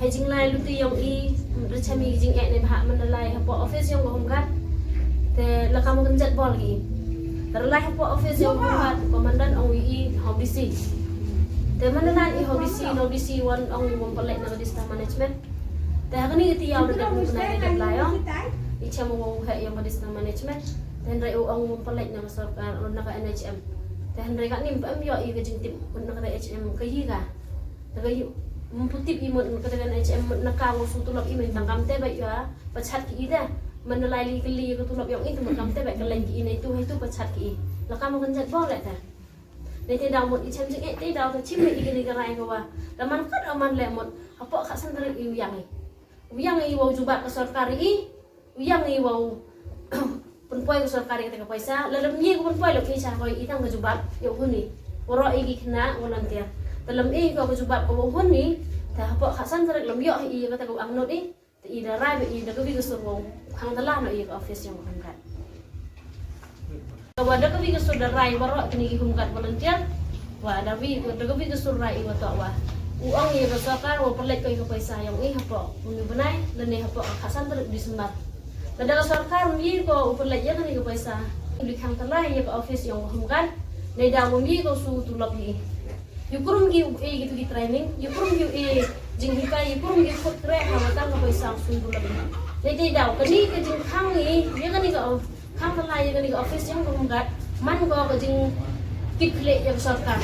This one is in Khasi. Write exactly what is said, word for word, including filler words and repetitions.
Jinglai luti yong i, rchem i jingeh ne bha man la lai hapoh office yong ka Home Guard. Te la kam kan jat bol ki. Te la lai hapoh office yong ka Home Guard, komandan ong i Home D C. Te man la lai i Home D C, Home D C wan ong i wam palek na ka disaster management. Te ha kani ka tiaw da dep nai da dep lai yong. I chem u heh yong ka disaster management. Te hynrei u ong wam palek na ka sorkar, na ka N H M. Te hynrei ka nim pa em yo i ka jingtip na ka N H M ka yi ka. Te ka yu, ym pu tip i mut ka te kan N H M mut na ka wa su tulop i mut tang kam te ba yu a, pachat ki i te. Man la lai li ka li ka tulop yong i te mut kam te ba ka lai ki i nei tu hai tu pachat ki i. La kam kan jat bol le te. Nei te daw mut i chem jingeh te daw te chim i kani ka rai ka wa. La man kat a man le mut hapoh ka san tarik i u yang i. U yang i wa u jubab ka sorkar i. U yang i wa u pynpoi ka sorkar i kata ka paisa. La lem i ka pynpoi la ki cha koi i tang ka jubab ya u hun i. Waroh i ki khynnah volunteer. Te lem i ka ka jubab ka wa u hun i. Te hapoh ka san tarik lem yoh i kata ka u ang not i. Te i da rai ba i da ka wi ka sur wa u khang da la no i ka office yong ka Home Guard. Ka wa da ka wi ka sur da rai waroh kini ki Home Guard volunteer. Wa da wi, da ka wi ka sur rai i wa toh wa u ong i ka sorkar wa pynleit ko i ka paisa yong i hapoh u ni bnai lane hapoh ka khatsan tarik December. Lada ka sorkar ym i ko u pynleit ya kani ka paisa, u li khang da la ya ka office yong ka Home Guard. Nei da ym i ko su tulop i. Yu kurum ki u e ki tu ki training, yu kurum ki u e jinghikai, yu kurum ki khut kreh ha wa tang ka paisa u su tulop i. Nei te daw kani ka jingkhang i ya kani ka Khang ka lai ya kani ka office yong ka Home Guard man ko ka jingkit khleh ya ka sorkar.